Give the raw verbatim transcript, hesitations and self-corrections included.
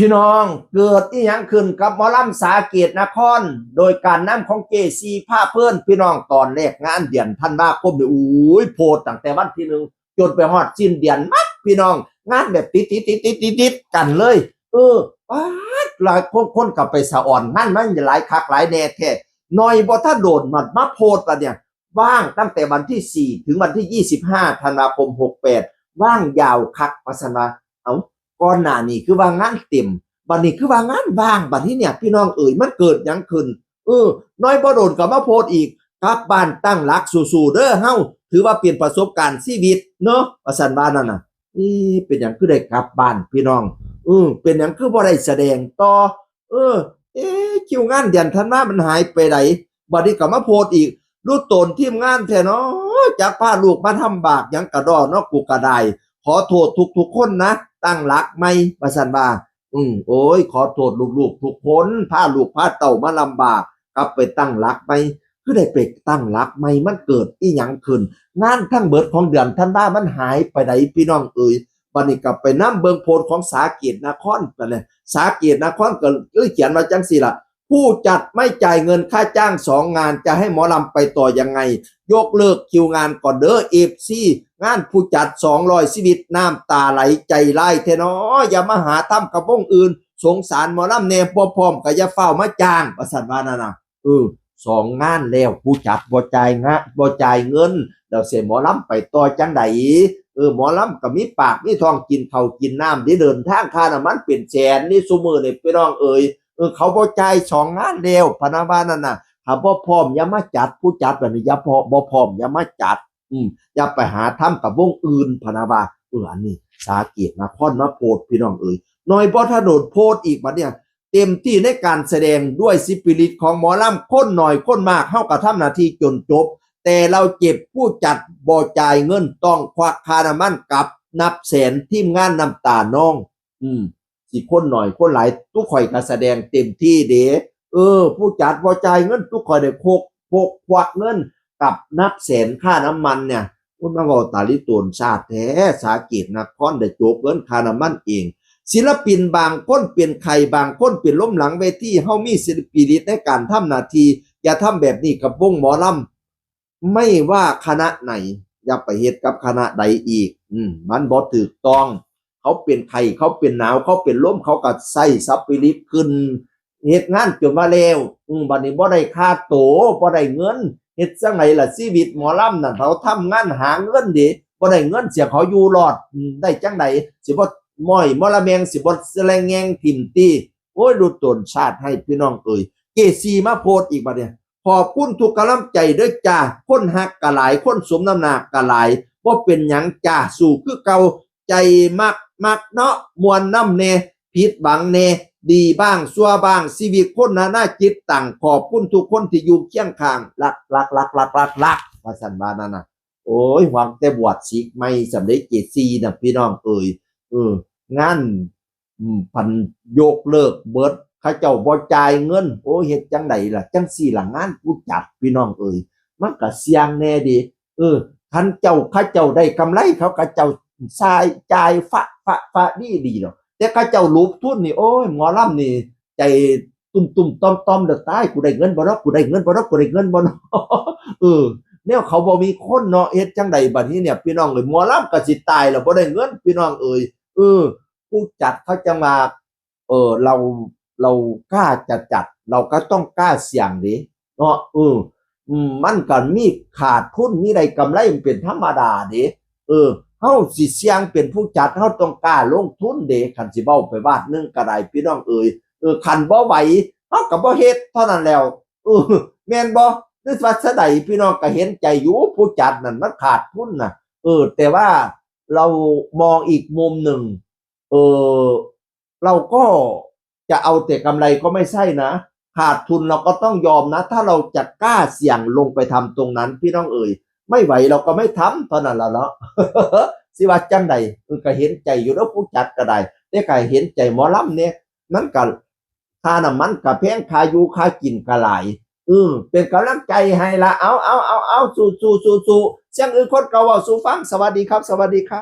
พี่น้อง เกิดอีหยังขึ้นกับหมอลำสาเกตนคร โดยการนำของเจซี พาเพลิน พี่น้อง ตอนแรกงานเดือนธันวาคมนี่ อุ้ย โพสต์ตั้งแต่วันที่หนึ่ง จนไปฮอดสิ้นเดือน มัดพี่น้อง งานแบบติดติดติดติดติดติดกันเลย เออ ป๊าด หลายคน คนก็ไปสะออนงานมันหลายคักหลายแน่แท้ หน่อยบ่ทันโดน มันมาโพสต์ละเนี่ย ว่างตั้งแต่วันที่สี่ ถึงวันที่ยี่สิบห้า ธันวาคม หกแปด ว่างยาวคัก ว่าซั่นว่า เอ้า ก่อนหน้านี้คือว่างานเต็ม บัดนี้คือว่างานว่าง บัดนี้เนี่ย พี่น้องเอ๋ย มันเกิดหยังขึ้น เออ หน่อยบ่โดนก็มาโพสต์อีก กลับบ้านตั้งหลักสู้ๆ เด้อเฮา ถือว่าเป็นประสบการณ์ชีวิตเนาะ ว่าซั่นว่านั่นน่ะ เอ๊ะ เป็นหยังคือได้กลับบ้านพี่น้อง เออ เป็นหยังคือบ่ได้แสดงต่อ เออ เอ๊ะ คิวงานเดือนธันวามันหายไปไหน บัดนี้ก็มาโพสต์อีก รู้ตนทีมงานแท้เนาะ จักพาลูกมาทำบาปหยังกะด้อเนาะ กูกะได้ ขอโทษทุกๆ คนนะ ตั้งหลักใหม่ ว่าซั่นว่า อืม โอ้ย ขอโทษลูกๆ ทุกคน พาลูกพาเต้ามาลำบาก กลับไปตั้งหลักใหม่ คือได้ไปตั้งหลักใหม่ มันเกิดอีหยังขึ้น งานทั้งเบิดของเดือนธันวามันหายไปไหนพี่น้องเอ๋ย บัดนี้ก็ไปนำเบิ่งโพสต์ของสาเกตนคร บัดนี้สาเกตนครก็เลยเขียนว่าจั่งซี้ล่ะ ผู้จัดไม่จ่ายเงินค่าจ้างสองงาน จะให้หมอลำไปต่อยังไง ยกเลิกคิวงานก่อนเด้อ เอฟซี งานผู้จัดสองร้อยชีวิต น้ำตาไหลใจร้ายแท้น้อ อย่ามาหาทำกับวงอื่น สงสารหมอลำแน่ บ่พร้อมก็อย่าฟ้าวมาจ้าง ว่าซั่นว่านั่นน่ะ เออ สองงานแล้ว ผู้จัดบ่จ่ายงะ บ่จ่ายเงิน แล้วสิหมอลำไปต่อจั่งใด เออ หมอลำก็มีปากมีท้อง กินข้าวกินน้ำเด้ เดินทางค่าน้ำมันเป็นแสนนี่ซุมื้อนี่พี่น้องเอ๋ย เออ เขาบ่จ่ายสองงานแล้ว พะนะว่านั่นน่ะ ถ้าบ่พร้อมอย่ามาจัด ผู้จัดแบบนี้อย่าพอ บ่พร้อมอย่ามาจัด อืม อย่าไปหาทำกับวงอื่น พะนะว่า เออ อันนี้สาเกตนครมาโพสต์พี่น้องเอ๋ย หน่อยบ่ทันโดนโพสต์อีกบัดเนี่ย เต็มที่ในการแสดงด้วยสปิริตของหมอลำ คนหน่อยคนมาก เฮาก็ทำหน้าที่จนจบ แต่เราเจ็บผู้จัดบ่จ่ายเงิน ต้องควักค่าน้ำมันกลับนับแสน ทีมงานน้ำตานอง อืม สิคนหน่อยคนหลาย ตุ๊กข่อยก็แสดงเต็มที่เด้ เออ ผู้จัดบ่จ่ายเงิน ตุ๊กข่อยได้คก พกควักเงินกลับนับแสนค่าน้ำมันเนี่ย โอ้ย มาเว้าตาลิโตนชาติแท้ สาเกตนครได้โจกเงินค่าน้ำมันเอง ศิลปินบางคนเป็นไข้ บางคนเป็นล้มหลังเวที เฮามีสปิริตในการทำหน้าที่ อย่าทำแบบนี้กับวงหมอลำ ไม่ว่าคณะไหน อย่าไปเฮ็ดกับคณะใดอีก อืม มันบ่ถูกต้อง เขาเป็นไข้ เขาเป็นหนาว เขาเป็นลม เขาก็ใส่สปิริตขึ้น เฮ็ดงานจนว่าแล้ว อืม บัดนี้บ่ได้ค่าโต บ่ได้เงิน เฮ็ดจั่งใดล่ะ ชีวิตหมอลำน่ะ เขาทำงานหาเงินเด้ บ่ได้เงินเสียเขาอยู่รอด อืม ได้จั่งใด สิบ่ม้อยมอละแมง สิบ่แสลงแงงถิ่มติ โอ้ย หลุดตนชาติให้พี่น้องเอ๋ย เจซี มาโพสต์อีกบัดเนี่ย ขอบคุณทุกกำลังใจเด้อจ้า คนฮักก็หลาย คนสมน้ำหน้าก็หลาย บ่เป็นหยังจ้า สู้คือเก่า ใจมัก มักเนาะ ม่วนนำแน่ ผิดหวังแน่ ดีบ้าง ชั่วบ้าง ชีวิตคนนานาจิตตัง ขอบคุณทุกคนที่อยู่เคียงข้าง รัก รัก รัก รัก รัก รัก ว่าซั่นว่านั่นน่ะ โอ้ย หวังแต่บวชศิกใหม่สำเร็จ เจซี น่ะ พี่น้องเอ๋ย เออ งาน อืม พันยกเลิกเบิด เขาเจ้าบ่จ่ายเงิน โอ้ย เฮ็ดจั่งใดล่ะ จั่งซี้ล่ะ งานผู้จัด พี่น้องเอ๋ย มันก็เสี่ยงแน่เด้ เออ คันเจ้า เขาเจ้าได้กำไร เขาก็เจ้าจ่าย จ่ายฟะ ฟะ ฟะ ดี ดีดอก แต่เขาเจ้าหลุบทุนนี่ โอ้ย หมอลำนี่ ใจตุ้มๆ ต้อมๆ เด้อ ตาย กูได้เงินบ่เนาะ กูได้เงินบ่เนาะ กูได้เงินบ่เนาะ เออ แนวเขาบ่มีคนเนาะ เฮ็ดจั่งใดบัดนี้เนี่ย พี่น้องเอ๋ย หมอลำก็สิตายแล้ว บ่ได้เงิน พี่น้องเอ๋ย เออ ผู้จัดเขาจั่งว่า เออ เรา เรากล้าจะจัด เราก็ต้องกล้าเสี่ยงเด้ เนาะ เออ อืม มันก็มีขาดทุน มีได้กำไร มันเป็นธรรมดาเด้ เออ เฮาสิเสี่ยงเป็นผู้จัด เฮาต้องกล้าลงทุนเด้ คันสิเว้าไปวาดหนึ่งก็ได้ พี่น้องเอ๋ย เออ คันบ่ไหว เฮาก็บ่เฮ็ดเท่านั้นแล้ว เออ แม่นบ่ หรือว่าซะใด พี่น้องก็เห็นใจอยู่ ผู้จัดนั่นมันขาดทุนน่ะ เออ แต่ว่าเรามองอีกมุมหนึ่ง เออ เราก็จะเอาแต่กำไรก็ไม่ใช่นะ ขาดทุนเราก็ต้องยอมนะ ถ้าเราจะกล้าเสี่ยงลงไปทำตรงนั้น พี่น้องเอ๋ย ไม่ไหวเราก็ไม่ทำเท่านั้นแหละเนาะ สิว่าจั่งใด เออ ก็เห็นใจอยู่แล้วผู้จัดก็ได้ แต่ก็เห็นใจหมอลำเนี่ย มันก็ ค่าน้ำมันก็แพง ค่าอยู่ค่ากินก็หลาย อืม เป็นกำลังใจให้ละ เอา เอา เอา เอา สู้ สู้ สู้ สู้ เสียงอื่นคนก็เว้าสู่ฟัง สวัสดีครับ สวัสดีครับ